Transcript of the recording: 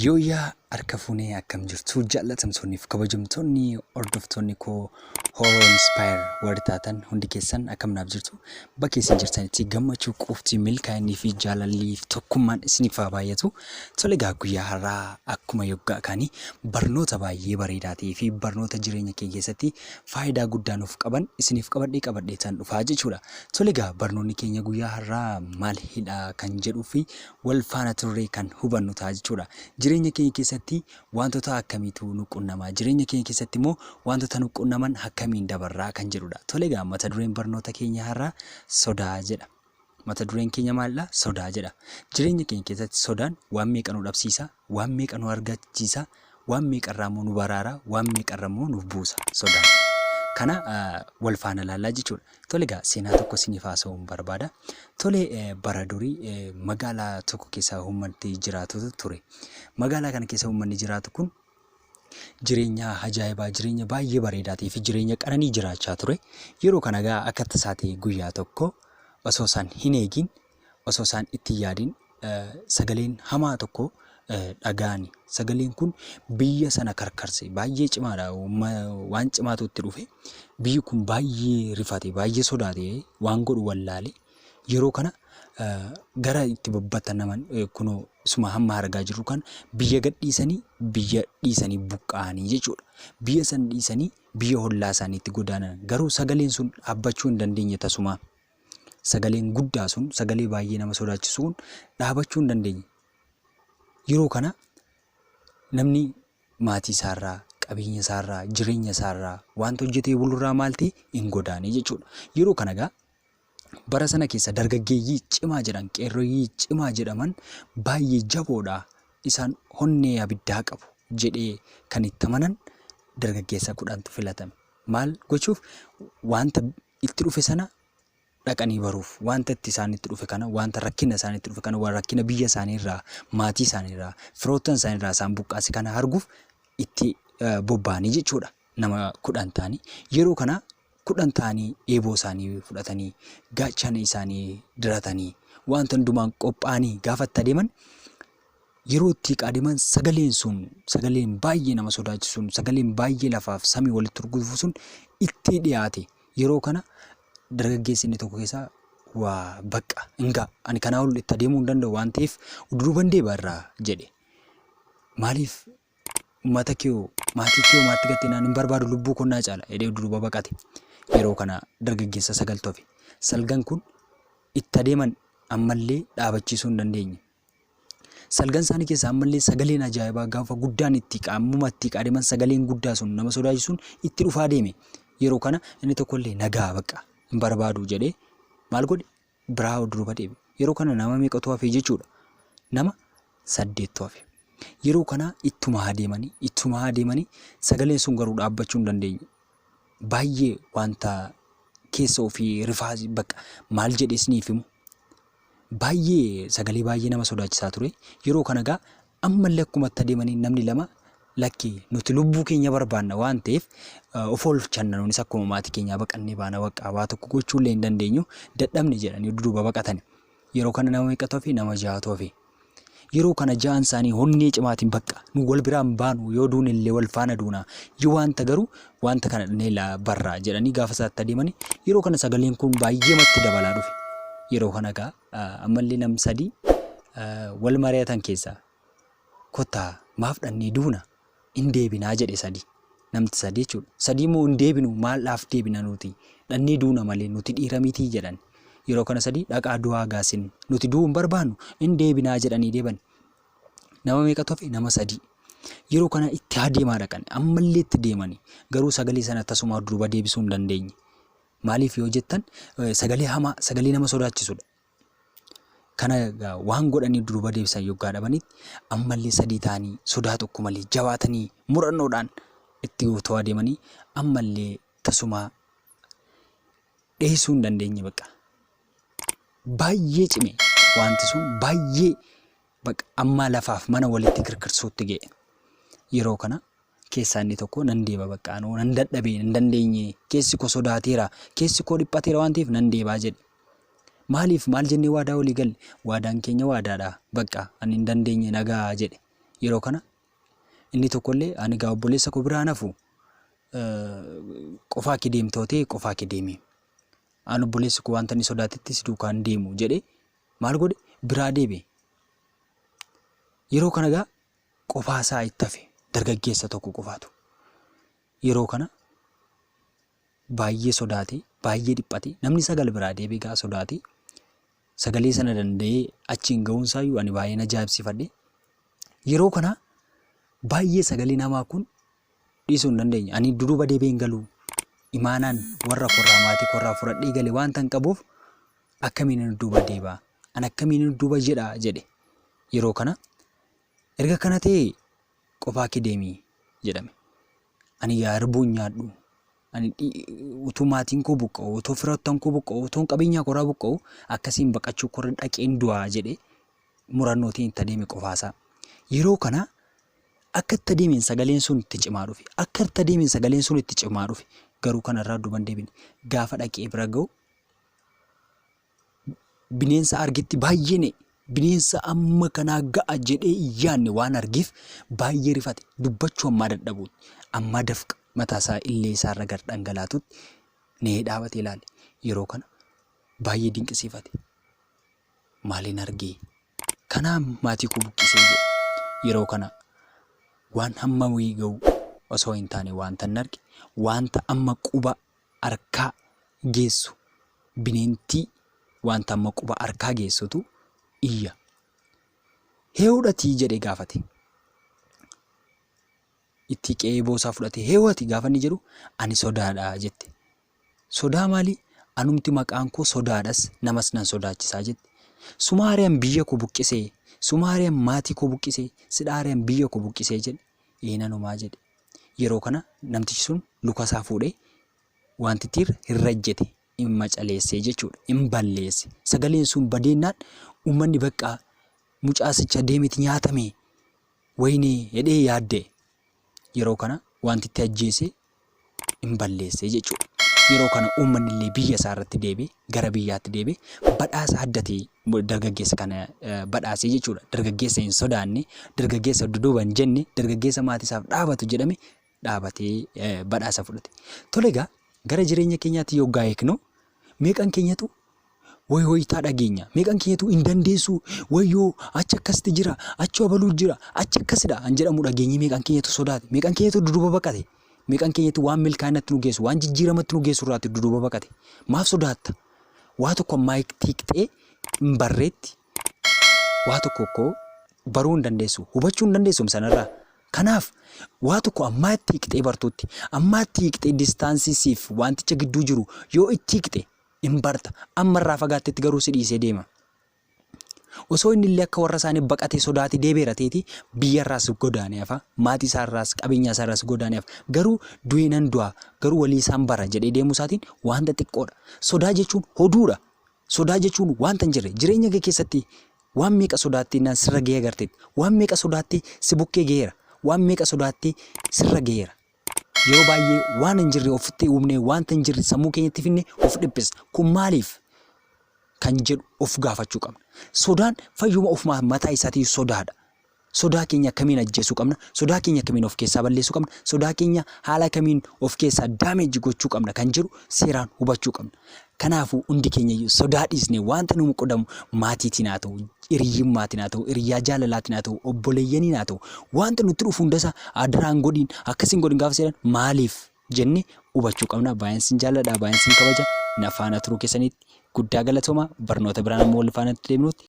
Yooyyaa harka fuunee akkam jirtu jaallatamtoonni fi kabajamtoonni hordoftoonni koo Horoo Inspire warri taatan hundi keessan akkam naaf jirtu bakka isin jirtanitti gammachuu quuftii milkaa'inni fi jaalalli fi tokkummaan isiniif haa baay'atu. Tole egaa guyyaa har'aa akkuma yoggaa kaanii barnoota baay'ee bareedaa ta'ee fi barnoota jireenya keenya keessatti faayidaa guddaa nuuf qaban isiniif qabadhee qabadheetan dhufaa jechuudha. Tole egaa barnoonni keenya guyyaa har'aa maal hidha kan jedhuu fi wal faana turree kan hubannu ta'a jechuudha. Jireenya keenya keessatti wantoota akkamiitu nu qunnama? Jireenya keenya keessatti immoo wantoota nu qunnaman akkamiin dabarraa kan jedhudha. Tole egaa mata dureen barnoota keenya har'aa sodaa jedha. Mata dureen keenya maalidha? Sodaa jedha. Jireenya keenya keessatti sodaan waan meeqa nu dhabsiisa? Waan meeqa nu argachiisa? Waan meeqarraa immoo nu baraara? Waan meeqarra immoo nu buusa sodaan? Kana wal faana ilaallaa jechuudha. Tole egaa seenaa tokko isiniif haasa'uun barbaada. Tole bara durii magaalaa tokko keessa uummanni jiraatutu ture. Magaalaa kana keessa uummanni jiraatu kun jireenya ajaa'ibaa, jireenya baay'ee bareedaa ta'ee fi jireenya qananii jiraachaa ture. Yeroo kana egaa akka tasaa ta'e guyyaa tokko osoo isaan hin eegin, osoo isaan itti hin yaadin sagaleen hamaa tokko dhaga'ani. Sagaleen kun biyya sana karkarse. Baay'ee cimaadha. Waan cimaatu itti dhufe. Biyyi kun baay'ee rifate, baay'ee sodaate, waan godhu wallaale. Yeroo kana gara itti babbattanaman kunoo isuma hamma argaa jirru kana biyya gadhiisanii biyya dhiisanii buqqa'anii jechuudha. Biyya sana dhiisanii biyya hollaa isaaniitti godaanan. Garuu sagaleen sun dhaabbachuu hin dandeenye tasumaa. Sagaleen guddaa sun sagalee baay'ee nama sodaachisu kun dhaabachuu hin dandeenye. Yeroo kana namni maatii isaarraa, qabeenya isaarraa, jireenya isaarraa, wanta hojjetee bulurraa maal ta'e hin godaane jechuudha. Yeroo kana egaa bara sana keessa dargaggeeyyii cimaa jedhan, qeerroyyii cimaa jedhaman baay'ee jaboodha. Isaan onnee abiddaa qabu jedhee kan itti amanan dargaggeessa kudhantu filatame. Maal gochuuf? Wanta itti dhufe sana dhaqanii baruuf, wanta itti isaanitti dhufe kana, wanta rakkina isaanitti dhufe kana, waan rakkina biyya isaanii irraa, maatii isaanii irraa, firoottan isaanii irraa isaan buqqaase kana arguuf itti bobba'anii jechuudha. Nama 10 ta'anii yeroo kana 10 ta'anii eeboo isaanii fudhatanii, gaachana isaanii diratanii, wanta hundumaan qophaa'anii gaafa itti adeeman, yeroo itti adeeman sagaleen sun, sagaleen baay'ee nama sodaachisuun, sagaleen baay'ee lafaaf samii walitti urgufu sun itti dhiyaate. Yeroo kana dargaggeessi inni tokko keessaa waa bakka hin ga'a ani kanaa ol itti adeemuu hin danda'u waan ta'eef duduuban deeba irraa jedhe. Maaliif uummata kee maatii kee maatti gattee naan hin barbaadu lubbuu konnaa caala jedhee duduuba baqate. Yeroo kana dargaggeessa sagaltu hafe. Salgan kun itti adeeman ammallee dhaabachiisuu hin dandeenye. Salgan isaanii keessaa ammallee sagaleen ajaa'ibaa gaafa guddaan itti ammuma itti adeeman sagaleen guddaa sun nama sodaachisu sun itti dhufaa deeme. Yeroo kana inni tokkollee nagaa bakka hin barbaadu jedhee maal godhe biraa duuba deeme. Yeroo kana nama meeqatu hafe jechuudha? Nama saddeettu hafe. Yeroo kana ittuma adeemanii ittuma adeemanii sagaleen sun garuu dhaabbachuu hin dandeenye. Baay'ee wanta keessa ofii rifaasi bakka maal jedhee isiniif himu. Baay'ee sagalee baay'ee nama sodaachisaa ture. Yeroo kana egaa ammallee akkuma itti adeemanii namni lama lakki nuti lubbuu keenya barbaanna waan ta'eef of oolchanna nunis akkuma maatii keenyaa baqannee baana bakka waa tokko gochuullee hin dandeenyu dadhabne jedhanii duduuba baqatani. Yeroo kana nama meeqatu hafe? Nama ja'atu hafe. Yeroo kana ja'an isaanii onnee cimaatiin bakka nu wal biraan baanu yoo duune illee wal faana duuna yoo wanta garuu wanta kana dhannee barraa jedhanii gaafa isaatti adeemanii yeroo kana sagaleen kun baay'ee matti dabalaa dhufe. Yeroo kana egaa ammallee nam sadii wal mari'atan keessaa kottaa maaf dhannee duuna hin deebinaa jedhe sadi. Namti sadi jechuudha. Sadii immoo hin deebinu maaldhaaf deebina nuti dhannee duuna malee nuti dhiira mitii jedhan. Yeroo kana sadi dhaqaa du'aa gaasin nuti du'uu hin barbaannu hin deebinaa jedhanii deeban. Nama meeqatu hafe? Nama sadii. Yeroo kana itti adeemaa dhaqan ammallee itti deemani garuu sagalee sana tasumaa duuba deebisuu hin dandeenye. Maaliif yoo jettan sagalee hamaa sagalee nama sodaachisudha. Kana egaa waan godhanii duuba deebisan yoggaa dhabanitti ammallee sadii ta'anii sodaa tokko malee jabaatanii murannoodhaan itti otoo adeemanii ammallee tasumaa dheessuu hin dandeenye bakka. Baay'ee cime wanti sun baay'ee bakka amma lafaaf mana walitti kirkirsuutti ga'e. Yeroo kana keessaa inni tokko nan deeba bakka anoo nan dadhabe nan dandeenye keessi koo sodaateera keessi koo dhiphateera waan ta'eef nan deebaa jedhe. Maaliif maal jennee waadaa walii galle? Waadaan keenya waadaadha. Bakka ani hin dandeenye nagaa jedhe. Yeroo kana inni tokkollee ani gaa obboleessa koo biraa hin hafu, qofaa kee deemtoo ta'e qofaa kee deemi. An obboleessi koo wanta inni sodaatetti si duukaa hin deemu jedhee maal godhe? Biraa deebi'e. Yeroo kana gaa qofaa isaa itti hafe dargaggeessa tokko qofaatu. Yeroo kana baay'ee sodaate, baay'ee dhiphate. Namni 9 biraa deebi'e gaa sodaate. Sagalee sana danda'ee achiin ga'uunsaayyuu ani baay'een ajaa'ibsiifadhe. Yeroo kana baay'ee sagaleen hamaa kun dhiisuu hin dandeenye. Ani duduuba deebi'ee hin galu. Imaanaan warra korraa maatii korraa fudhadhee gale waanta hin qabuuf akkamiin inni duuba deebi'a? Ani akkamiin inni duuba jedha jedhe. Yeroo kana erga kana ta'ee qofaa kee deemi jedhame. Ani yaa irbuu hin nyaadhu. Ani utuu maatiin koo buqqa'u, utuu firoottan koo buqqa'u, utuu qabeenyaa koraa buqqa'u akkasiin baqachuu korra dhaqeen du'aa jedhe murannootiin itti adeeme qofaasaa. Yeroo kana akka itti adeemeen sagaleen sun itti cimaa dhufe. Akka itti adeemeen sagaleen sun itti cimaa dhufe. Garuu kanarraa duuba hin deebine. Gaafa dhaqee bira ga'u bineensa argetti baay'ee na'e. Bineensa amma kanaa ga'a jedhee hin yaadne waan argeef baay'ee rifate. Dubbachuu ammaa dadhabuutti, ammaa dafqa mataa isaa illee isaarra gad dhangalaatutti na'ee dhaabatee ilaale. Yeroo kana baay'ee dinqisiifate. Maalin argee? Kanaa maatii koo buqqisee jedhe. Yeroo kana waan hamma wayii ga'u osoo hin taane wanta inni arge wanta amma quba harkaa geessu bineentii wanta amma quba harkaa geessutu iyya. Heewudhatii jedhee gaafate. Itti qe'ee boosaa fudhatee heewati gaafa inni jedhu ani sodaadha jette. Sodaa maalii? Anumti maqaan koo sodaadhas namas nan sodaachisaa jette. Sumaariyaan biyya koo buqqisee, Sumaariyaan maatii koo buqqisee, Sidhaariyaan biyya koo buqqisee jedhe. Ee nanumaa jedhe. Yeroo kana namtichi sun luka isaa fuudhee wantittiirra hin rajjete, hin macaleessee jechuudha, hin balleesse. Sagaleen sun badeennaan uummanni baqqaa mucaasicha deemeti nyaatame wayinee jedhee yaadda'e. Yeroo kana wantitti ajjeesee hin balleesse jechuudha. Yeroo kana uummanni illee biyya isaa irratti deebi'e, gara biyyaatti deebi'e badhaasa adda ta'e dargaggeessa kana badhaasee jechuudha. Dargaggeessa hin sodaanne, dargaggeessa duduuba hin jenne, dargaggeessa maatii isaaf dhaabatu jedhame dhaabatee badhaasa fudhate. Tole egaa gara jireenya keenyaatti yoggaa hiiknu meeqan keenyatu Way waytaa dhageenya. Meeqan keenyatu hin dandeessu. Wayyoo achi akkasitti jira. Achi abaluu jira. Achi akkasidha. An jedhamu dhageenye meeqan keenyatu sodaate. Meeqan keenyatu duduba baqate. Meeqan keenyatu waan milkaa'inatti nu geessu, waan jijjiiramatti nu geessu irraatti duduba baqate. Maaf sodaatta? Waa tokko ammaa tiiqxee hin barreetti. Waa tokko koo baruu hin dandeessu. Hubachuu hin dandeessu sanarraa. Kanaaf waa tokko ammaa itti hiiqxee bartuutti, ammaa itti hiiqxee distaansii siif wanticha gidduu jiru yoo itti hiiqxe hin barta. Amma irraa fagaattetti garuu si dhiisee deema. Osoo inni illee akka warra isaanii baqatee sodaatee deebi'eera ta'eeti biyya irraas godaanee hafa, maatii isaa irraas qabeenya isaa irraas godaanee hafa. Garuu du'ee nan du'a, garuu walii isaan bara jedhee deemuu isaatiin wanta xiqqoodha. Sodaa jechuun hoduudha. Sodaa jechuun wanta hin jirre. Jireenya kee keessatti waan meeqa sodaattee naan sirra gahee agarteetti. Waan meeqa sodaattee si bukkee gaheera. Waan meeqa sodaattee sirra gaheera. Yeroo baay'ee waan hin jirre ofitti uumnee wanta hin jirre sammuu keenyatti finne of dhiphisna. Kun maaliif kan jedhu of gaafachuu qabna. Sodaan fayyuma ofumaa mataa isaatii sodaadha. Sodaa keenya akkamiin ajjeesuu qabna? Sodaa keenya akkamiin of keessaa balleessuu qabna? Sodaa keenya haala kamiin of keessaa daameeji gochuu qabna kan jedhu seeraan hubachuu qabna. Kanaafuu hundi keenya iyyuu sodaa dhiisnee wanta nu qudamu maatiitiin haa ta'u, hiriyyummaatiin haa ta'u, hiriyyaa jaalalaatiin haa ta'u, obboleeyyaniin haa ta'u, wanta nutti dhufu hundasaa adaraan godhiin akkasiin godhin gaafa seeran maaliif jenne hubachuu qabna. Baay'een sin jaalladha, baay'een sin kabaja. Na faana turuu keessanitti guddaa galatooma. Barnoota biraan ammoo wal faana itti deebinutti.